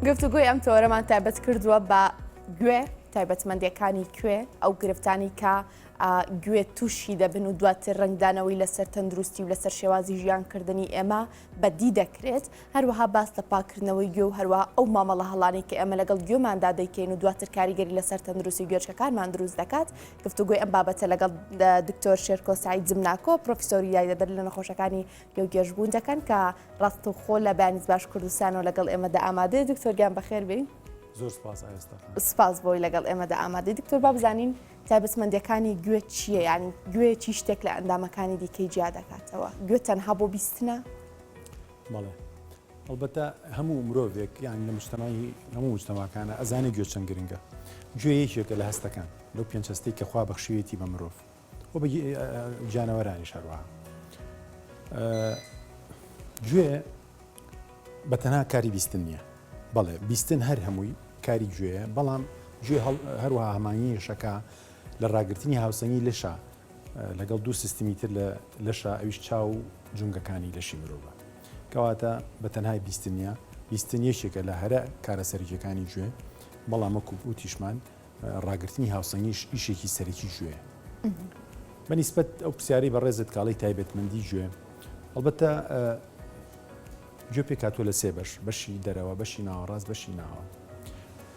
گفتوگۆی ئەم تۆرەمان تایبەت کردووە بە گوێ، تایبەتمەندیەکانی کوێ، ئەو گرفتانی کە گوێ تووشی دەبن و دواتر ڕەنگدانەوەی لەسەر تەندروستی و لەسەر شێوازی ژیانکردنی ئێمە بەدی دەکرێت، هەروەها باس لە پاککردنەوەی گوێ و هەروەها ئەو مامەڵە هەڵانەی کە ئێمە لەگەڵ گوێماندا دەیکەین و دواتر کاریگەری لەسەر تەندروستی گوێچکەکانمان دروست دەکات. گفتوگۆی ئەم بابەتە لەگەڵ دکتۆر شێرکۆ سەعید زمناکۆ، پرۆفیسۆری یاریدەدەر لە نەخۆشەکانی گوێ و گێژبوون دەکەن کە ڕاستەوخۆ لە بەیانیز باش کوردستانەوە لەگەڵ ئێمەدا ئامادەیە. دکتۆر گیان بەخێر بێی. زۆر سپاس ئایستا. سپاس بۆی لەگەڵ ئێمەدا ئامادەی. دکتۆر با بزانین تایبەتمەندیەکانی گوێ چییە؟ یانی گوێ چی شتێک لە ئەندامەکانی دیکەی جیا دەکاتەوە؟ گوێ تەنها بۆ بیستنە؟ بەڵێ ئەڵبەتە هەموو مرۆڤێک یان لە مجتەمای هەموو مجتەماکانە ئەزانێ گوێ چەند گرنگە. گوێ یەکێکە لە هەستەکان لەو پێنج هەستەی کە خوا بەخشیوێتی بە مرۆڤ و بە گیانەوەرانیش هەروەها. گوێ بە تەنها کاری بیستن نییە. بەڵێ بیستن هەر هەمووی کاری گوێیە، بەڵام گوێ هەروەها هەماهەنگیشەکە لە ڕاگرتنی هاوسەنگی لەشە لەگەڵ دوو سیستمی تر لە لەشە ئەویش چاو و جومگەکانی لەشی مرۆڤە. کەواتە بە تەنهای بیستن نییە، بیستن یەکێکە لە هەرە کارە سەرەکیەکانی گوێ، بەڵام وەکو وتیشمان ڕاگرتنی هاوسەنگیش ئیشێکی سەرەکی گوێیە. بە نیسبەت ئەو پرسیارەی بەڕێزت کاڵی تایبەتمەندی گوێ، ئەڵبەتە گوێ پێکهاتووە لە سێ بەش، بەشی دەرەوە، بەشی ناوەڕاست، بەشی ناوە.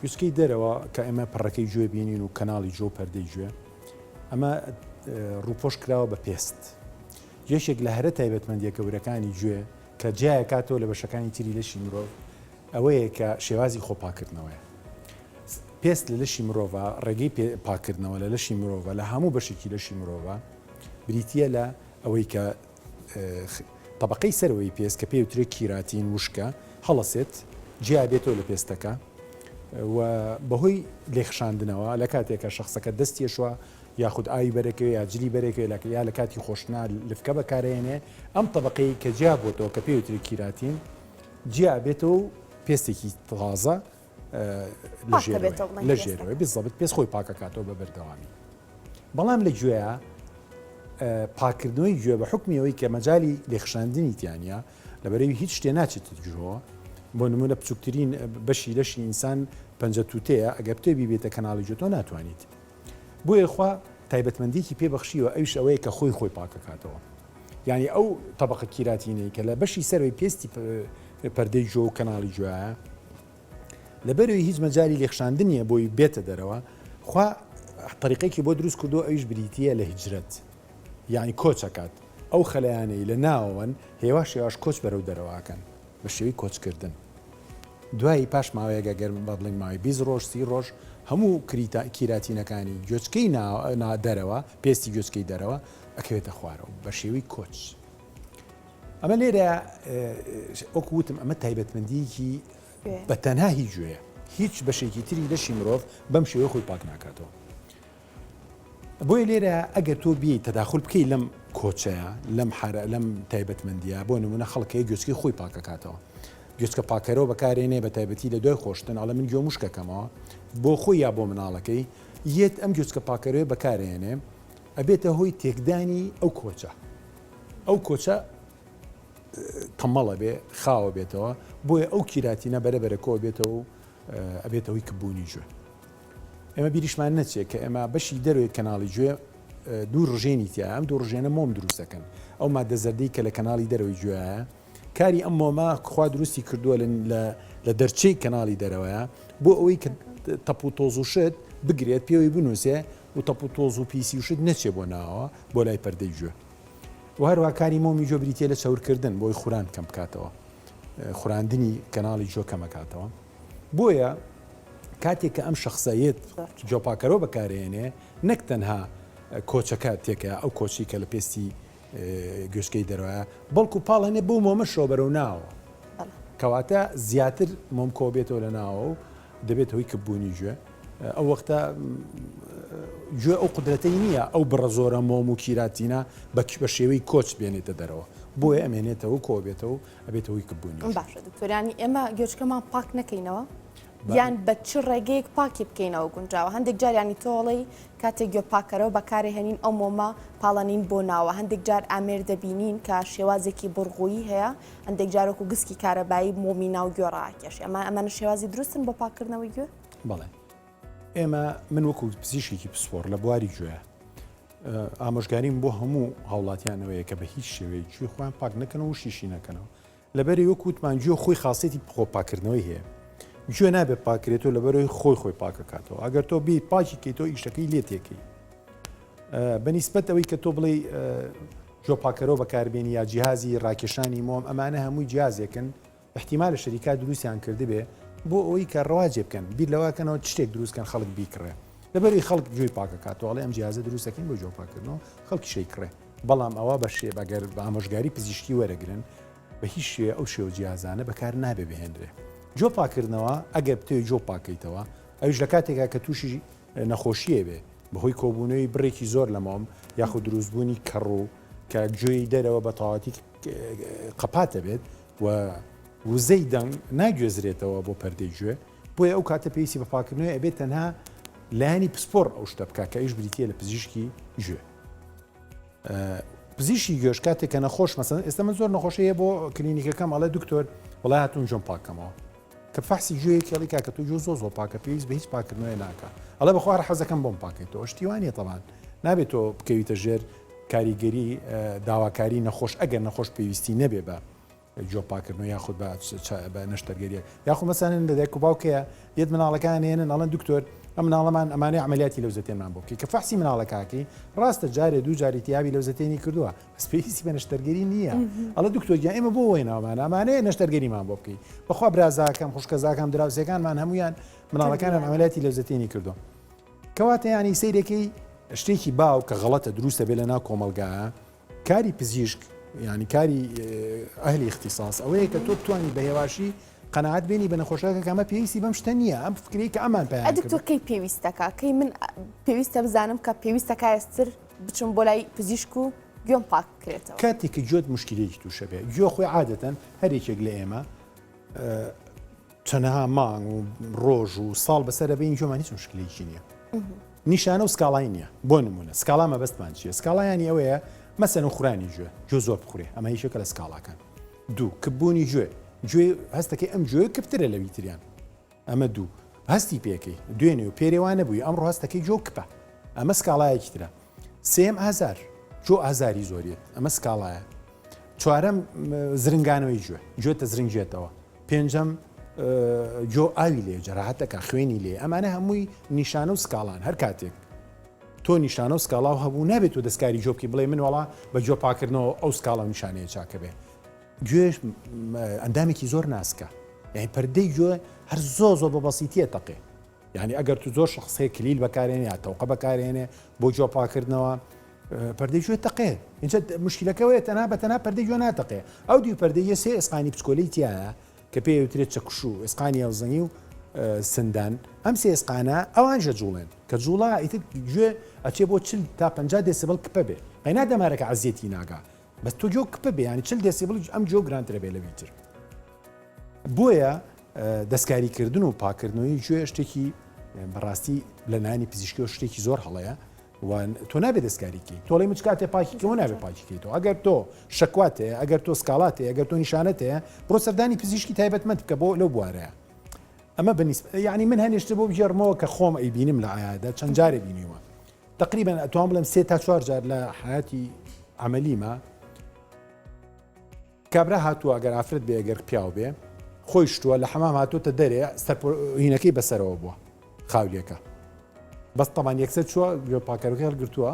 گوێچکەی دەرەوە کە ئێمە پەڕەکەی گوێ بینین و کەناڵی گوێ و پەردەی گوێ، ئەمە ڕووپۆش کراوە بە پێست. یەکێک لە هەرە تایبەتمەندییە گەورەکانی گوێ کە جیایەکاتەوە لە بەشەکانی تری لەشی مرۆڤ ئەوەیە کە شێوازی خۆپاکردنەوەیە. پێست لە لەشی مرۆڤا، ڕێگەی پاککردنەوە لە لەشی مرۆڤا، لە هەموو بەشێکی لەشی مرۆڤا بریتییە لە ئەوەی کە تەبەقەی سەرەوەی پێست کە پێی وترێت کیراتین وشکە هەڵەسێت جیا بێتەوە لە پێستەکە و بەهۆی لێخشاندنەوە لە کاتێک کە شخصەکە دەستی شوە یاخود ئاوی بەرەکەوێ یا جلی بەرەکەوێ لە یا لە کاتی خۆشتنا لفکە بەکارێنێ ئەم تەبەقەی کە جیا بۆتەوە کە پێی وترێت کیراتین جیا بێتەوە و پێستێکی تازە لە ژێرەوەی بزەبت پێست خۆی پاکەکاتەوە بە بەردەوامی بەڵام لە گوێیا پاکردنەوەی گوێ بە حوکمی ئەوەی کە مەجالی لێخشاندنی تیا نییە لەبەرەوی هیچ شتێ ناچێتە گوێوە بۆ نمونە بچووکترین بەشی لەشی ئینسان پەنجە تووتەیە ئەگەر بتێ بیبێتە کەناڵی گوێ تۆ ناتوانیت بۆیە خوا تایبەتمەندیکی پێ بەخشیوە ئەویش ئەوەیە کە خۆی خۆی پاکەکاتەوە یعنی ئەو تەبقە کیراتینەی کە لە بەشی سەرەوەی پێستی پەردەی گوێ و کەناڵی گوێیە لەبەرئەوەی هیچ مەجالی لێخشاندن نیە بۆی بێتە دەرەوە، خوا تەریقێکی بۆ دروست کردووە ئەویش بریتیە لە هیجرەت یانی کۆچ ئەکات، ئەو خەلایانەی لە ناوەوەن هێواش هێواش کۆچ بەرەو دەرەوە ئەکەن بە شێوەی کۆچکردن دوایی پاش ماوەیەک ئەگەر با بڵێین ماوەی 20 ڕۆژ 30 ڕۆژ هەموو کریتا کیراتینەکانی گوێچکەی نا دەرەوە پێستی گوێچکەی دەرەوە ئەکەوێتە خوارەوە بە شێوەی کۆچ. ئەمە لێرە وەکو وتم ئەمە تایبەتمەندیەکی بە تەنها هی گوێیە هیچ بەشێکی تری لەشی مرۆڤ بەم شێوەی خۆی پاک ناکاتەوە بۆیە لێرە ئەگەر تۆ بی تەداخل بکەی لەم کۆچەیە لەم حرە لەم تایبەتمەندیە بۆ نمونە خەڵکەیە گوێچکەی خۆی پاکەکاتەوە گوێچکە پاکەرەوە بەکارێنێ بە تایبەتی لە دوای خۆشتن ئەڵێ من گوێ مشکەکەمەوە بۆ خۆی یا بۆ مناڵەکەی یەت ئەم گوێچکە پاکەرەوە بەکارێنێ ئەبێتە هۆی تێکدانی ئەو کۆچە ئەو کۆچە تەمەڵە بێ خاوە بێتەوە بۆیە ئەو کیراتینە بەرە بەرە کۆ بێتەوە و ئەبێتە هۆی کپبوونی گوێ. ئێمە بیریشمان نەچێت کە ئێمە بەشی دەرەوەی کەناڵی گوێ دوو ڕژێنی تیا ئەم دوو ڕژێنە مۆم دروست دەکەن ئەو مادە زەردەی کە لە کەناڵی دەرەوەی گوێیە کاری ئەم مۆمە خوا دروستی کردووە لە دەرچەی کەناڵی دەرەوەیە بۆ ئەوەی کە تەپ و تۆز و شت بگرێت پێوەی بنووسێ و تەپ و تۆز و پیسی و شت نەچێ بۆ ناوە بۆ لای پەردەی گوێ. وە هەروەها کاری مۆمی گوێ بریتیە لە چەورکردن بۆی خوران کەم بکاتەوە خوراندنی کەناڵی گوێ کەمەکاتەوە بۆیە کاتێک کە ئەم شخصە یەت گوێپاکەرەوە بەکارێنێ نەک تەنها کۆچەکە تێکە ئەو کۆچی کە لە پێستی گوێچکەی دەرەوە بەڵکو پاڵێنێ بۆ مۆمەشەوە بەرەو ناوە کەواتە زیاتر مۆم کۆ بێتەوە لە ناوە و دەبێتە هۆی کپبوونی گوێ، ئەو وەختە گوێ ئەو قودرەتەی نییە ئەو بڕە زۆرە مۆم و کیراتینە بە بە شێوەی کۆچ بێنێتە دەرەوە، بۆیە ئەمێنێتەوە و کۆ بێتەوە و ئەبێتە هۆی کپبوونی گوێ. باشە دکتۆر یانی ئێمە گوێچکەمان پاک نەکەینەوە؟ یان بە چ ڕێگەیەک پاکی بکەینەوە گونجاوە؟ هەندێک جار یانی تۆ ئەڵێی کاتێک گوێ پاکەرەوە بەکارێ هێنین ئەو مۆمە پاڵەنین بۆ ناوە، هەندێک جار ئامێر دەبینین کە شێوازێکی بڕغویی هەیە، هەندێک جار وەکو گسکی کارەبایی مۆمی ناو گوێ ڕاکێشی، ئەمە ئەمانە شێوازی دروستن بۆ پاککردنەوەی گوێ؟ بەڵێ ئێمە من وەکو پزیشکێکی پسپۆڕ لە بواری گوێ ئامۆژگاریم بۆ هەموو هاوڵاتیانەوەیە کە بە هیچ شێوەیەک گوێی خۆیان پاک نەکەنەوە و شیشی نەکەنەوە لەبەری وەک وتمان گوێ خۆی خاصێتی خۆ پاکردنەوەی هەیە گوێ نابێت پاکرێتەوە لەبەرەوەی خۆی خۆی پاکەکاتەوە ئەگەر تۆ بی پاکی کەیتەوە ئیشەکەی لێ تێکەی بەنیسبەت ئەوەی کە تۆ بڵێ جۆ پاکەرەوە بەکاربێنی یا جیهازی ڕاکێشانی مۆم ئەمانە هەمووی جیازێکن احتیمالە شەریکات دروستیان کردبێ بۆ ئەوەی کە ڕەواجێ بکەن بیر لەوەکەنەوە شتێک دروستکەن خەڵک بیکڕێ لەبەری خەڵک گوێی پاکەکاتەوە ئەڵێ ئەم جیازە دروستەکەین بۆ جۆ پاکردنەوە خەڵکی شەیکڕێ بەڵام ئەوە بە شێ ئەگەر بە ئامۆژگاری پزیشکی وەرەگرن بە هیچ شێوەیە ئەو شێوە جیازانە بەکار نابێ بهێنرێ. جۆ پاکردنەوە ئەگەر بتەوێ جۆ پاکەیتەوە ئەویش لە کاتێکا کە تووشی نەخۆشییە بێ بەهۆی کۆبوونەوەی بڕێکی زۆر لە مۆم یاخود دروستبوونی کەڕوو کە گوێی دەرەوە بە تەواوەتی قەپات دەبێت و وزەی دەنگ ناگوێزرێتەوە بۆ پەردەی گوێ بۆیە ئەو کاتە پێویستی بە پاکردنەوەی ئەبێت تەنها لایەنی پسپۆڕ ئەو شتە بکات کە ئەویش بریتییە لە پزیشکی گوێ. پزیشکی گوێش کاتێک کە نەخۆش مەسەن ئێستا من زۆر نەخۆشی هەیە بۆ کلینیکەکەم ئەڵێ دکتۆر وڵای هاتوون جۆم پاکەمەوە کە فەحسی گوێیەکی ئەڵی کاکە تۆ گوێ زۆر زۆر پاکە پێویست بە هیچ پاکردنەوەی ناکە ئەڵێ بەخوا هەر حەزەکەم بۆم پاکەیتەوە شتی وا نییە تەبان نابێت تۆ بکەویتە ژێر کاریگەری داواکاری نەخۆش ئەگەر نەخۆش پێویستی نەبێ بە گوێ پاکردنەوە یاخود بە بە نەشتەرگەریەک یاخود مەسەلەن لە دایک و باوکەیە یەت مناڵەکان هێنن ئەڵێن دکتۆر ئەم مناڵەمان ئەمانەی عملیاتی لەوزەتێنمان بۆ بکەی کە فەحسی مناڵەکەکەی ڕاستە جارێ دوو جاری تیابی لەوزەتێنی کردووە بەس پێویستی بە نەشتەرگەری نییە ئەڵێ دکتۆر گیان ئێمە بۆ وەیناومانە ئەمانەیە نەشتەرگەریمان بۆ بکەی بەخوا برازاکەم خوشکەزاکەم دراوسێکانمان هەمویان مناڵەکانیان عملیاتی لەوزەتێنی کردووە کەواتە ینی سەیرەکەی شتێکی باو کە غەڵەتە دروستە بێ لە ناو کۆمەڵگایە کاری پزیشک یانی کاری ئەهلی اختصاص ئەوەیە کە تۆ بتانی بە هێواشی قەناعەت بێنی بە نەخۆشەکە کە ئەمە پێویستی بەم شتە نییە ئەم فکرەی کە ئەمان پێیان ئە دکتۆر کەی پێویستەکە کەی من پێویستە بزانم کە پێویستەکە ئێستر بچم بۆ لای پزیشک و گوێم پاک بکرێتەوە کاتێک کە گوێت مشکلەیەکی تووشە بێ گوێ خۆی عادەتەن هەر یەکێک لە ئێمە چەنەها مانگ و ڕۆژ و ساڵ بەسەرە بین گوێمان هیچ مشکلێکی نییە نیشانە و سکاڵای نییە بۆ نمونە سکاڵا مەبەستمان چییە سکاڵایانی ئەوەیە مەسەن و خورانی گوێ گوێ زۆر بخورێ ئەمە یەکێکە لە سکاڵاکان دوو کپبوونی گوێ گوێ هەستەکەی ئەم گوێ کپترە لەوی تریان ئەمە دوو هەستی پێکەی دوێنێ و پێرێوانە بووی ئەمڕۆ هەستەکەی گوێ کپە ئەمە سکاڵایەکی ترە سێم ئازار جۆ ئازاری زۆریت ئەمە سکاڵایە چوارەم زرنگانەوەی گوێ گوێ تەزرنگێتەوە پێنجەم گۆ ئاوی لێ جەراحەتەکە خوێنی لێ ئەمانە هەمووی نیشانە و سکاڵان هەر کاتێک تۆ نیشانە و سکاڵاو هەبوو نابێت تۆ دەستکاری جۆ بکەی بڵێ من وڵا بە جۆ پاکردنەوە ئەو سکاڵا و نیشانەیە چاکە بێ گوێش ئەندامێکی زۆر ناسکە یعنی پەردەی گوێ هەر زۆ زۆر بە بەسیتیە تەقێ یانی ئەگەر تو زۆر شخص هەیە کلیل بەکارێنێ یا تەوقە بەکارێنێ بۆ گوێ پاکردنەوە پەردەی گوێ تەقێ اینجا مشکلەکەوەیە تەنها بە تەنها پەردەی گوێ ناتەقێ ئەو دوو پەردەیە سێ ئێسقانی بچکۆلەی تایە کە پێی وترێت چەکوش و ئێسقانی ئەوزەنگی و سندان ئەم سێ ئێسقانە ئەوان ژە جوڵێن کە جوڵا ئیتر گوێ ئەچێ بۆ 40 تا 50 دێسیبڵ کپە بێ قەینا دەمارەکە عەزیەتی ناگا بەس تۆ گوێ کپە بێ یانی 40 دێسیبڵ ئەم گوێ گرانترە بێ لەوی تر بۆیە دەستکاریکردن و پاکردنەوەی گوێ شتێکی بەڕاستی لە لایەنی پزیشکیەوە شتێکی زۆر هەڵەیە و تۆ نابێت دەستکاریکەی تۆڵی مچ کاتێ پاکیکەوە نابێت پاکیکەیتەوە ئەگەر تۆ شەکوات هەیە ئەگەر تۆ سکاڵات هەیە ئەگەر تۆ نیشانەت هەیە بڕۆ سەردانی پزیشکی تایبەتمەند بکە بۆ لەو بوارەیە ئەمە بەنیسبەت یعنی من هەنێشتە بۆ بگێڕمەوە کە خۆم ئەیبینم لە عیادە چەند جارێ بینیوە تقریبا ئەتوان بڵێم سێ تا چوار جار لە حیاتی عملیمە کابرا هاتووە ئەگەر ئافرەت بێ ئەگەر پیاو بێ خۆی شتووە لە حەمام هاتووتە دەرێ هینەکەی بەسەرەوە بووە خاولێکە بەس تەمان یەکسەر چووە گوێ پاکەرەکەی هەڵگرتووە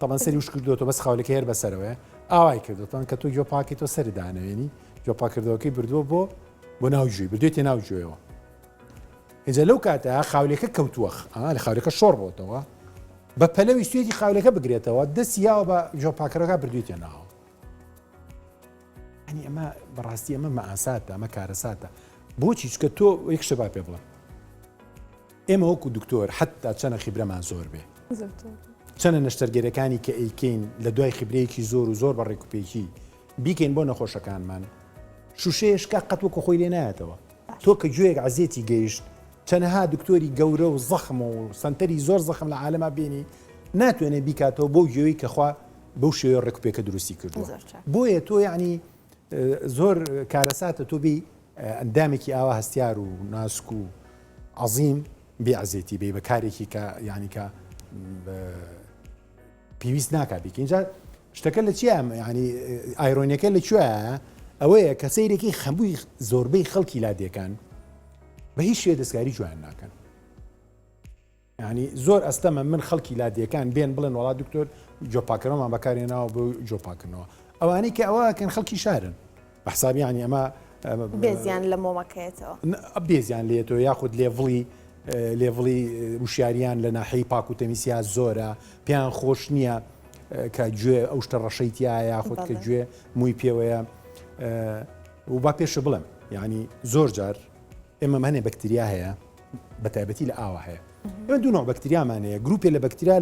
تەمان سەری وش کردووەتەوە بەس خاولەکە هەر بەسەرەوەیە ئاوای کردوتان کە تۆ گوێ پاکی تۆ سەری دانەوێنی گوێ پاکردەوەکەی بردووە بۆ بۆ ناو گوێی بردوێتێ ناو گوێیەوە اینجا لەو کاتە خاولەکە کەوتووە لە خاولەکە شۆڕ بۆتەوە بە پەلەوی سوێتی خاولەکە بگرێتەوە دەستی یاوە بە گوێ پاکەرەکە بردوێتێ ناوە ینی ئەمە بەڕاستی ئەمە مەئاساتە ئەمە کارەساتە بۆچی چکە تۆ یەک شتە با پێ بڵێم ئێمە وەکو دکتۆر حتا چەنە خیبرەمان زۆر بێ چەنە نەشتەرگەرەکانی کە ئەیکەین لە دوای خیبرەیەکی زۆر و زۆر بە ڕێکوپێکی بیکەین بۆ نەخۆشەکانمان شوشەیەشکا قەت وەکو خۆی لێ نایەتەوە تۆ کە گوێیەک عەزێتی گەیشت. چەنەها دکتۆری گەورە و زەخم و سەنتەری زۆر زەخم لە عالەما بینی ناتوانێت بیکاتەوە بەو گوێی کە خوا بەو شێوەیە ڕێکوپێکە دروستی کردووە. بۆیە تۆ یعنی زۆر کارەساتە تۆ بی ئەندامێکی ئاوا هەستیار و ناسک و عەزیم بێ عەزێتی بێ بە کارێکی کە یعنی کە پێویست ناکا بیکەین جا شتەکە لە چیە ینی ئایرۆنیەکە لە کوێ ئەوەیە کە سەیرێکی خەمبووی زۆربەی خەڵکی لادێکان بە هیچ شێ دەستکاری جوان ناکەن ینی زۆر ئەستەمە من خەڵکی لادێکان بێن بڵێن وڵا دکتۆر جۆپاکەرەوەمان بەکارێناوە بۆ جۆپاکردنەوە ئەوانەی کە ئەوەکەن خەڵکی شارن بە حسابی ینی ئەمە بێزیان لە مۆمەکەیەتەوە بێزیان لێتەوە یاخود لێڤڵی لێڤڵی وشیاریان لە ناحەی پاک و تەمیسیا زۆرە پێیان خۆش نییە کە گوێ ئەو شتە ڕەشەی تایە یاخود کە گوێ مووی پێوەیە و با پێشە بڵێم یعنی زۆر جار ئێمە هەنێ بەکتریا هەیە بە تایبەتی لە ئاوا هەیە ئێمە دوو نوع بەکتریامان هەیە گروپێ لە بەکتریا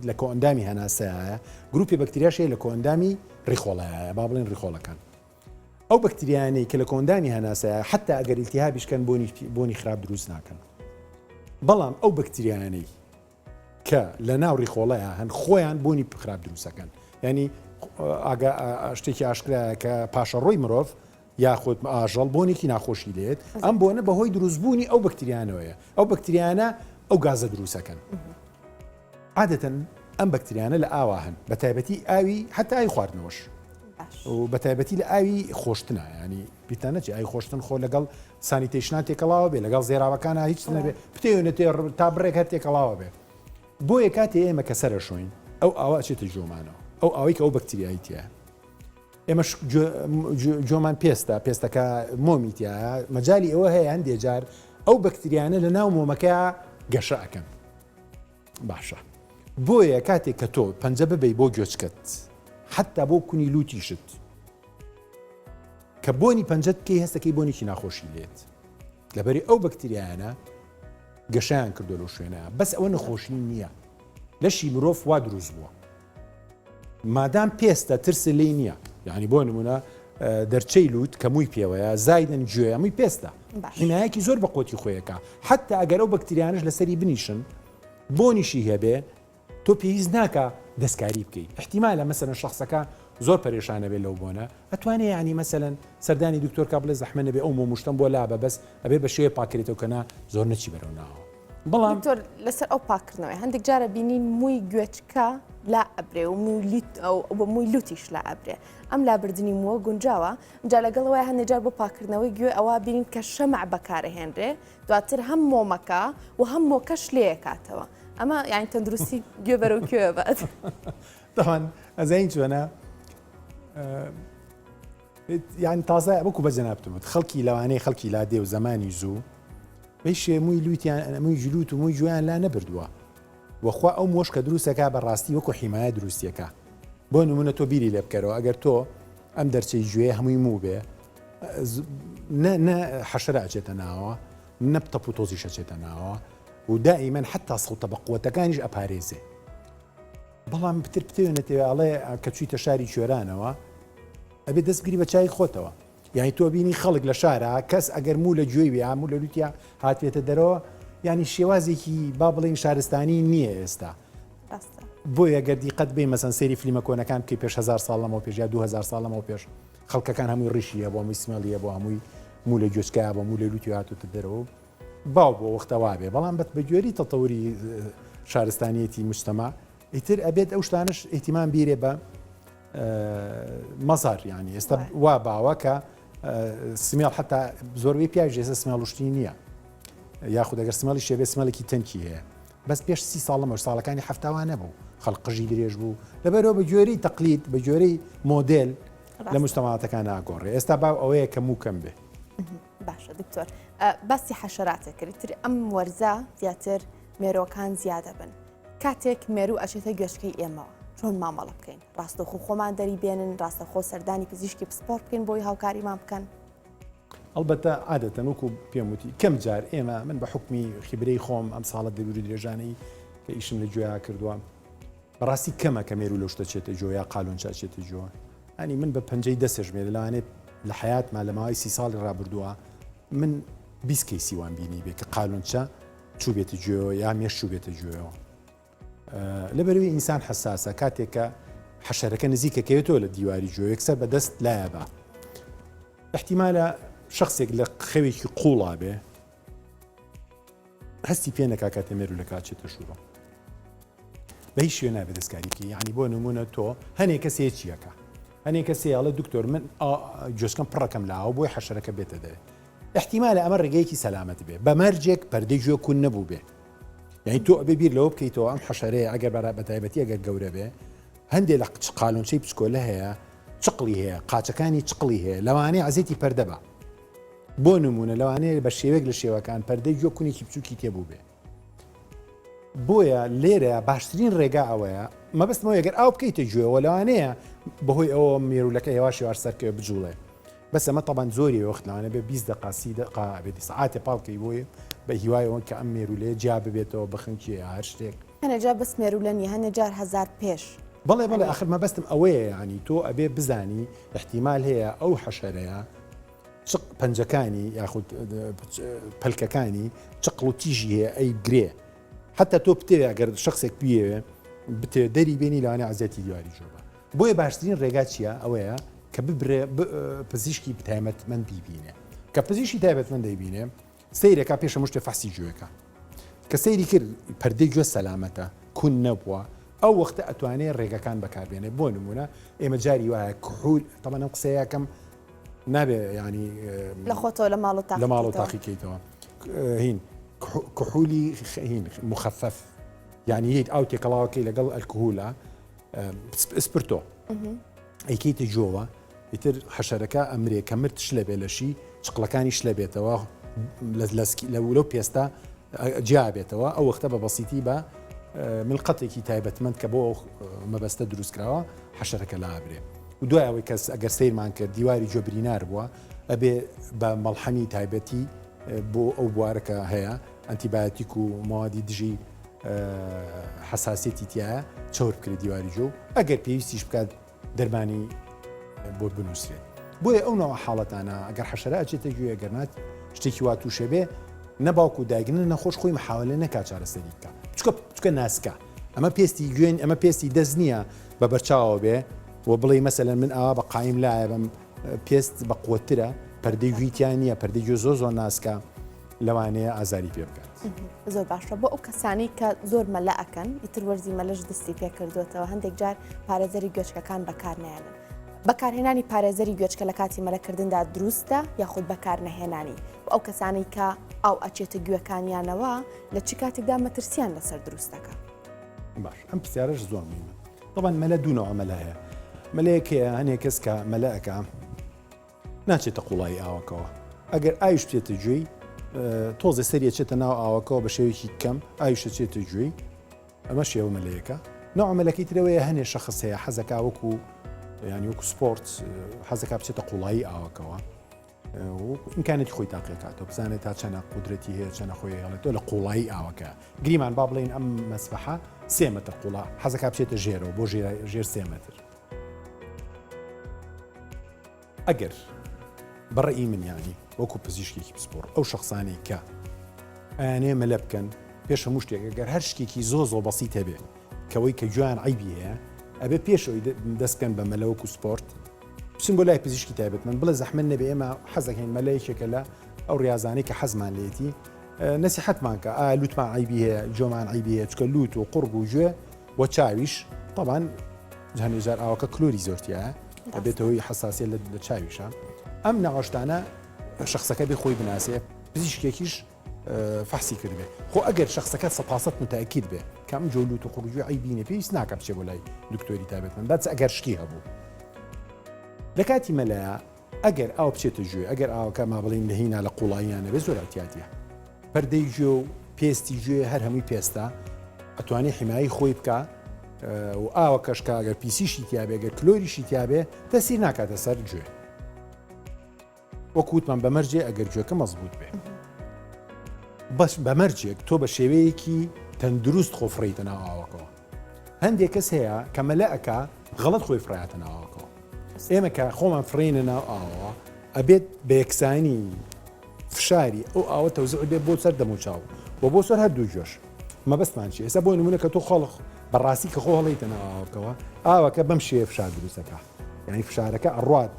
لە کۆئەندامی هەناسەیە گروپی بەکتریاش هەیە لە کۆئەندامی ڕیخۆڵەیە با بڵێن ڕیخۆڵەکان ئەو بەکتریایانەی کە لە کۆئەندامی هەناسەیە حتا ئەگەر ئیلتیهابیش کەن بۆنی بۆنی خراپ دروست ناکەن بەڵام ئەو بەکتریایانەی کە لە ناو ڕیخۆڵەیە هەن خۆیان بۆنی خراپ دروستەکەن ینی ئاگا شتێکی ئاشکرایە کە پاشەڕۆی مرۆڤ یاخود ئاژەڵ بۆنێکی ناخۆشی لێت ئەم بۆنە بەهۆی دروستبوونی ئەو بەکتریانەوەیە ئەو بەکتریانە ئەو گازە دروستەکەن عادەتەن ئەم بەکتریانە لە ئاوا هەن بە تایبەتی ئاوی حتا ئاوی خواردنەوەش و بە تایبەتی لە ئاوی خۆشتنە ینی بیتان نەچی ئاوی خۆشتن خۆ لەگەڵ sanitation ا تێکەڵاوە بێ لەگەڵ زێراوەکانە هیچ نەبێ پتێونەتێ تا بڕێک هەر تێکەڵاوە بێ بۆیە کاتێ ئێمە کە سەرە شۆین ئەو ئاوا ئەچێتە جۆمانەوە ئەو ئاوی کە ئەو بەکتریایی تایە ئێمەش جۆمان پێستە پێستەکە مۆمی تایە مەجای ئەوە هەیە هەندێ جار ئەو بەکتریانە لە ناو مۆمەکە گەشە ئەکەن باشە بۆیە کاتێک کە تۆ پەنجە ببەی بۆ گوێچکەت حتا بۆ کونی لوتیشت کە بۆنی پەنجەت بکەی هەستەکەی بۆنێکی ناخۆشی لێت لەبەری ئەو بەکتریایانە گەشیان کردو لەو شوێنە بەس ئەوە نەخۆشی نییە لەشی مرۆڤ وا دروست بووە مادام پێستە ترس لێی نییە یعنی بۆ نمونە دەرچەی لوت کە مووی پێوەیە زایدن گوێ مووی پێستە حمایەکی زۆر بە قوتی خۆیەکە حتا ئەگەر ئەو بەکتریانش لەسەری بنیشن بۆنیشی هەبێ تۆ پێویست ناکە دەستکاری بکەیت احتیمالە مەسەرەن شخصەکە زۆر پەرێشانە بێت لەو بۆنە ئەتوانێ ینی مەسەلەن سەردانی دکتۆرکە بڵێ زەحمە نەبێ ئەو مۆمشتم بۆ لابە بەس ئەبێ بە شێوەیە پاکرێتەوە کە نا زۆر نەچی بەرەو ناوە. بەڵام دکتۆر لەسەر ئەو پاکردنەوەی هەندێک جارە بینین مووی گوێچکە لا ئەبرێ و مووی لوتیش لا ئەبرێ ئەم لابردنی مووە گونجاوە جا لەگەڵەوەی هەندێک جار بۆ پاکردنەوەی گوێ ئەوە بینین کە شەمع بەکارهێنرێ دواتر هەم مۆمەکە و هەم مۆکەش لێکاتەوە ئەمە یان تەندروستی گوێ بەرەو کوێ بات تاوان ئەزین چۆنە یان تازە وەکو بە جەنابتم وت خەڵکی لەوانەیە خەڵکی لادێ و زەمانی زوو بەی مووی لوتیان مووی جلوت و مووی گوێیان لا نەبردووە وەخوا ئەو مۆش کە دروستەکە بە ڕاستی وەکو حیمایە دروستیەکە بۆ نمونە تۆ بیری لێ بکەرەوە ئەگەر تۆ ئەم دەرچەی گوێ هەمووی موو بێ نە نە حەشرە ئەچێتە ناوە نە تەپ و تۆزیش ئەچێتە ناوە و دائیمەن حتا سەوتە بە قوتەکانیش ئەپارێزێ بەڵام پتر بتەوێنێتەوە ئەڵێ کە چوویتە شاری کوێرانەوە ئەبێ دەست بگری بە چای خۆتەوە یعنی تۆ بینی خەڵک لە شارە کەس ئەگەر موو لە گوێی بێ موو لە لوتیا هاتێتە دەرەوە ینی شێوازێکی با بڵێین شارستانی نییە ئێستا بۆیە گەر دیقەت بێ مەسەن سەیری فلیمە کۆنەکان بکەی پێش هزار ساڵ لەمەوە پێش یا 2000 ساڵ لەمەوە پێش خەڵکەکان هەمووی ڕیشی هەبوو هەمووی سمێڵی هەبوو هەمووی موو لە گوێچکە هەبوو موو لە لوتی هاتوتە دەرەوە باو بۆ وەختە وابێ بەڵام بەت بە گوێری تەتەوری شارستانیەتی مجتەما ئیتر ئەبێت ئەو شتانش ئیهتیمام بیرێ بە مەزار یانی ئێستا وا باوە کە سمێڵ حتا زۆربەی پیاویش ئێستا سمێڵ شتی نییە یاخود ئەگەر سمێڵی شێبێ سمێڵێکی تەنکی هەیە بەس پێش سی ساڵ لەمەوە ساڵەکانی هەفتاوا نەبوو خەڵک قژی درێژ بوو لەبەرەوە بە گوێرەی تەقلید بە گوێرەی مۆدێل لە مجتەماعاتەکان ناگۆڕێ ئێستا باو ئەوەیە کە موو کەم بێ. باشە دکتۆر باسی حەشەراتە کرد تر ئەم وەرزە زیاتر مێرۆکان زیادە بن کاتێک مێرو ئەچێتە گوێچکەی ئێمەوە چۆن مامەڵە بکەین ڕاستەخۆ خۆمان دەری بێنن ڕاستەخۆ سەردانی پزیشکی پسپۆر بکەین بۆی هاوکاریمان بکەن ئەڵبەتە عادەتەن وەکو پێم وتی کەم جار ئێمە من بە حوکمی خیبرەی خۆم ئەم ساڵە دوور و درێژانەی کە ئیشم لە گوێیا کردووە بەڕاستی کەمە کە مێرو لەو شتە چێتە جۆ یا قالۆنچە چێتە جۆ ئەنی من بە پەنجەی دەسێژمێ لەوانێت لە حیاتما لە ماوەی سی ساڵی ڕابردووە من. 20 کەیسی وان بینی بێ کە قالونچە چووبێتە گوێەوە یا مێش چووبێتە گوێەوە. لەبەرئەوەی ئینسان حەساسە کاتێک کە حەشەرەکە نزیکەکەوێتەوە لە دیواری گوێ یەکسەر بە دەست لایە بە احتیمالە شخصێک لە خەوێکی قوڵا بێ هەستی پێ نەکا کاتێ مێرولەکە چێتە ژوورەوە بە هیچ شوێ نابێت دەستکاری بکەی یعنی بۆ نمونە تۆ هەنێک کەسێ چیەکە هەنێک کەسێ ئەڵێ دکتۆر من گوێچکەم پڕەکەم لاوە بۆی حەشەرەکە بێتە دەرێ احتیمالە ئەمە ڕێگەیەکی سەلامەت بێ بە مەرجێک پەردەی گوێ کون نەبوو بێ یعنی تۆ ئەبێ بیر لەوە بکەیتەوە ئەم حەشەرەیە ئەگەر بەرا بەتایبەتی ئەگەر گەورە بێ هەندێ لە قالۆنچەی بچکۆلە هەیە چقڵی هەیە قاچەکانی چقڵی هەیە لەوانەیە عزیەتی پەردە بە بۆ نمونە لەوانەیە بە شێوەیەک لە شێوەکان پەردەی گوێ کونێکی بچووکی تێبوو بێ بۆیە لێرە باشترین ڕێگا ئەوەیە مەبەستمەوە ئەگەر ئاو بکەیتە گوێەوە لەوانەیە بەهۆی ئەوە مێرولەکە هێواش هێواش سەرکەوێ بجوڵێ بەس ئەمە تەبان زۆری وەخت لەوانە بێ 20 دقا سی دقا بێ سعاتێ پاڵکەی بۆیە بە هیوای ئەوە کە ئەم مێرولەیە جیا ببێتەوە بخنکێ یا هەر شتێک. هەنێ جار بەس مێرولە نیە هەنێ جار هەزارپێش. بەڵێ بەڵێ ئاخر مەبەستم ئەوەیە یانی تۆ ئەبێ بزانی ئیحتیمال هەیە ئەو حەشەرەیە چق پەنجەکانی یاخود پەلکەکانی چقڵ و تیژی هەیە ئەی گرێ حتا تۆ بتەوێ ئەگەر شخصێک بیەوێ بتێ دەری بێنی لەوانەیە عەزیەتی دیواری جۆ بە بۆیە باشترین ڕێگا چییە ئەوەیە کە ببرێ پزیشکی تایبەتمەند بیبینێ کە پزیشکی تایبەتمەند دەیبینێ سەیرەکە پێش هەموو شتێ فەحسی گوێکە کە سەیری کرد پەردەی گوێ سەلامەتە کون نەبووە ئەو وەختە ئەتوانێ ڕێگەکان بەکاربێنێ بۆ نمونە ئێمە جاری وایە کحول تەمان ئەم قسەیەکەم نابێ ینی لە خۆتەوە لە ماڵ لە ماڵ و تاقیکەیتەوە هین کحولی هین مخفف یعنی هیت ئاو تێکەڵاوەکەی لەگەڵ ئەلکهولە ئسپرتۆ ئەیکەیتە جۆوە ئیتر حەشەرەکە ئەمرێ کە مرد شلە بێ لەشی چقڵەکانی شلە بێتەوە لەو پێستە جیا بێتەوە ئەو وەختە بە بەسیتی بە ملقەتێکی تایبەتمەند کە بۆ مەبەستە دروستکراوە حەشەرەکە لابرێ و دوای ئەوەی کەس ئەگەر سەیرمان کرد دیواری گوێ برینار بووە ئەبێ بە مەڵحەمی تایبەتی بۆ ئەو بوارەکە هەیە ئەنتیبایۆتیک و مەوادی دژی حەساسیەتی تایە چەور بکرێت دیواری گوێ و ئەگەر پێویستیش بکات دەرمانی بۆ بنووسرێت بۆیە ئەو نەوە حاڵەتانە ئەگەر حەشەرە ئەچێتە گوێ گەر نات شتێکی وا تووشێ بێ نە باوک و دایک نە نەخۆش خۆی محاولە نەکا چارەسەری بکا چکە چکە ناسکە ئەمە پێستی گوێن ئەمە پێستی دەست نییە بە بەرچاوە بێ و بڵێ مەسەلەن من ئاوا بە قایم لایە بم پێست بە قوترە پەردەی گویتیان نییە پەردەی گوێ زۆر زۆر ناسکە لەوانەیە ئازاری پێ بکات. زۆر باشە بۆ ئەو کەسانی کە زۆر مەلە ئەکەن ئیتر وەرزی مەلەش دەستی پێکردوێتەوە هەندێک جار پارێزەری گوێچکەکان بەکار نایەنن. بەکارهێنانی پارێزەری گوێچکە لە کاتی مەلەکردندا دروستە یاخود بەکارنەهێنانی و ئەو کەسانەی کە ئاو ئەچێتە گوێکانیانەوە لە چ کاتێکدا مەترسیان لەسەر دروست دەکا؟ باش ئەم پرسیارەش زۆر مهمە طبعا مەلە دوو نەوع مەلە هەیە مەلەیەک هەیە هەنێک کەس کە مەلە ئەکا ناچێتە قوڵایی ئاوەکەوە ئەگەر ئاویش بچێتە گوێی تۆزێ سەری ئەچێتە ناو ئاوەکەوە بە شێوەیەکی کەم ئاویش ئەچێتە گوێی ئەمە شێوە مەلەیەکە نەوع مەلەکەی ترەوەیە هەنێ شەخص هەیە حەزەکا وەکو ینی وەکو سپۆرت حەزەکا بچێتە قوڵایی ئاوەکەوە ئیمکانێتی خۆی تاقیکاتەوە بزانێت تا چەنە قودرەتی هەیە چەنە خۆی هێڵێتەوە لە قوڵایی ئاوەکە گریمان با بڵین ئەم مەسبەحە سێ مەتر قوڵە حەزەکا بچێتە ژێرەوە بۆ ژێر سێ مەتر ئەگەر بە ڕەئی من یانی وەکو پزیشکێکی پسپۆڕ ئەو شەخسانەی کە ئەیانەیە مەلە بکەن پێش هەموو شتێک ئەگەر هەر شتێکی زۆ زۆ بەسیت هەبێ کەوەی کە گوێیان عیبی هەیە ئەبێ پێش ئەوی دەست بکەن بە مەلە وەکو سپۆرت بچن بۆ لای پزیشکی تایبەتمەند بڵێ زەحمەت نەبێ ئێمە حەزەکەین مەلە یەکێکە لە ئەو ڕاضانەی کە حەزمان لێتی نەسیحەتمان کە ئایا لوتمان عیبی هەیە جۆمان عیبی هەیە چکە لوت و قوڕگ و گوێ و چاویش طبعا هەنێ جار ئاوەکە کلۆری زۆر تایە ئەبێتە هۆی حەساسیەت لە چاویشە ئەم نەوەشتانە شخصەکە بێ خۆی بناسێ پزیشکێکیش فەحسی کردبێ خۆ ئەگەر شخصەکە سەپاسەت متأکید بێ کە ئەم جۆ لوت و قوڕگوێ عەیبی نیە پێویست ناکە بچێ بۆ لای دکتۆری تایبەتمەند بەس ئەگەر شتی هەبوو لە کاتی مەلایە ئەگەر ئاو بچێتە گوێ ئەگەر ئاوەکە ما بڵین لە هینا لە قوڵاییان نەبێ زۆر اعتیادیە پەردەی گوێ و پێستی گوێ هەر هەمووی پێستە ئەتوانێ حیمایی خۆی بکا و ئاوەکەش کە ئەگەر پیسیشی تیابێ گەر کلۆریشی تیابێ تەسیر ناکاتە سەر گوێ وەکو وتمان بە مەرجێ ئەگەر گوێکە مەزبوط بێ بەس بە مەرجێک تۆ بە شێوەیەکی تەندروست خۆ فڕیتە ناو ئاوەکەوە هەندێک کەس هەیە کە مەلە ئەکا غەڵەت خۆی فڕاتە ناوەکەوە ئێمە کە خۆمان فڕینە ناو ئاوەوە ئەبێت بە یەکسانی. فشاری ئەو ئاوە تەوزع بێ بۆ سەر دەموچاو و بۆ سەر هەردوو گوێش. مەبەستمان چیە؟ ئێستا بۆ نمونە کە تۆ خۆڵ بەڕاستی کە خۆ هەڵیتە ناو ئاوەکەوە ئاوەکە بەم شێوەیە فشار دروست دەکا یعنی فشارەکە ئەڕوات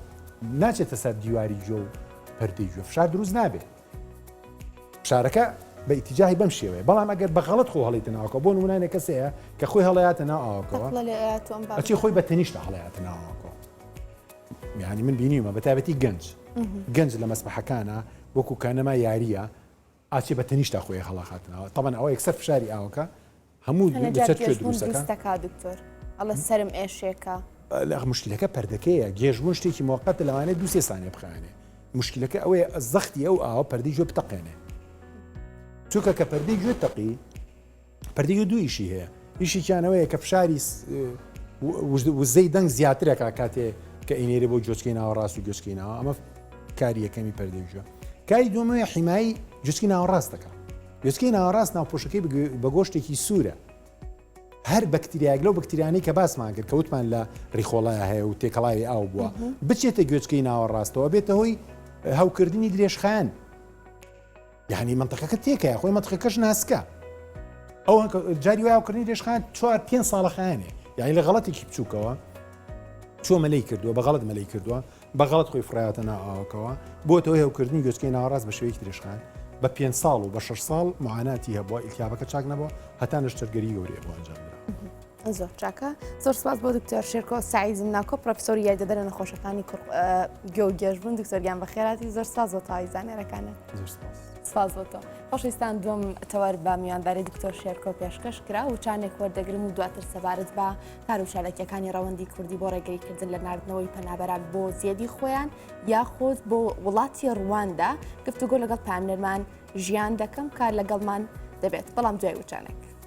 ناچێتە سەر دیواری گوێ و پەردەی گوێ فشار دروست نابێت فشارەکە بە ئیتیجاهی بەم شێوەیە بەڵام ئەگەر بە غەڵەت خۆ هەڵیتە ناوەکە بۆ نمونانێک کەسەیە کە خۆی هەڵیاتە ناو ئاوەکەوە ئەچی خۆی بە تەنیشتە هەڵیاتە ناو ئاوەکەوە یعنی من بینیومە بە تایبەتی گەنج گەنج لە مەسبحەکانە وەکو کانەما یاریە ئاچێ بە تەنیشتا خۆی هەڵاخاتنەوە تەبەن ئەوە یەکسەر فشاری ئاوەکە هەموو لەسەر کوێ دروستەکە دکتۆر ئەڵە سرم ئێشێکە لە مشکلەکە پەردەکەیە گێژبوون شتێکی موقتە لەوانەیە دو سێ سانیە بخایەنێ مشکلەکە ئەوەیە زەختی ئەو ئاوە پەردەی گوێ بتەقێنێ چونکە کە پەردەی گوێ تەقی پەردەی گوێ دوو ئیشی هەیە ئیشێکیان ئەوەیە کە فشاری وزەی دەنگ زیاترەکە کاتێ کە ئینێرێ بۆ گوێچکەی ناوەڕاست و گوێچکەی ناوە ئەمە کاری یەکەمی پەردەی گوێ کاری دووەمەیە حیمایی گوێچکەی ناوەڕاست دەکات گوێچکەی ناوەڕاست ناوپۆشەکەی بە گۆشتێکی سوورە هەر بەکتریایەک لەو بەکتریانەی کە باسمان کرد کە وتمان لە ڕیخۆڵەیا هەیە و تێکەڵاوی ئاو بووە بچێتە گوێچکەی ناوەڕاستەوە بێتە هۆی هەوکردنی درێژخایەن یعنی منطقەکە تێکەیە خۆی منطقەکەش ناسکە ئەو جاری وای هەوکردنی درێژخایەن چوار پێ ساڵە خایەنێ یعنی لە غەڵەتێکی بچووکەوە چۆ مەلەی کردووە بە غەڵت مەلەی کردووە بە غەڵەت خۆی فڕایەتە ناو ئاوەکەوە، بۆتە هۆی هەوکردنی گوێچکەی ناوەڕاست بە شێوەیەکی درێژخایەن، بە پێنج ساڵ و بە شەش ساڵ معاناتی هەبووە، ئیلتیهابەکە چاک نەبووە، هەتا نەشتەرگەری گەورەی بۆ ئەنجام درا. زۆر چاکە زۆر سپاس بۆ دکتۆر شێرکۆ سعید ناکۆ پرۆفیسۆری یاریدەدەرە نەخۆشەکانی گوێ و گێژبوون دکتۆر گیان بەخێراتی زۆر سپاس بۆ تەواوی زانیارەکانت. زۆر سپاس. سپاس بۆ تۆ. خۆشەویستان دووەم تەوەر بە میوانداری دکتۆر شێرکۆ پێشکەش کرا وچانێک وەردەگرم و دواتر سەبارەت بە کار و چالاکیەکانی ڕەوەندی کوردی بۆ ڕێگریکردن لە ناردنەوەی پەنابەران بۆ زێدی خۆیان یاخود بۆ وڵاتی ڕواندا گفتوگۆ لەگەڵ پامنەرمان ژیان دەکەم کار لەگەڵمان دەبێت بەڵام دوای وچانێک.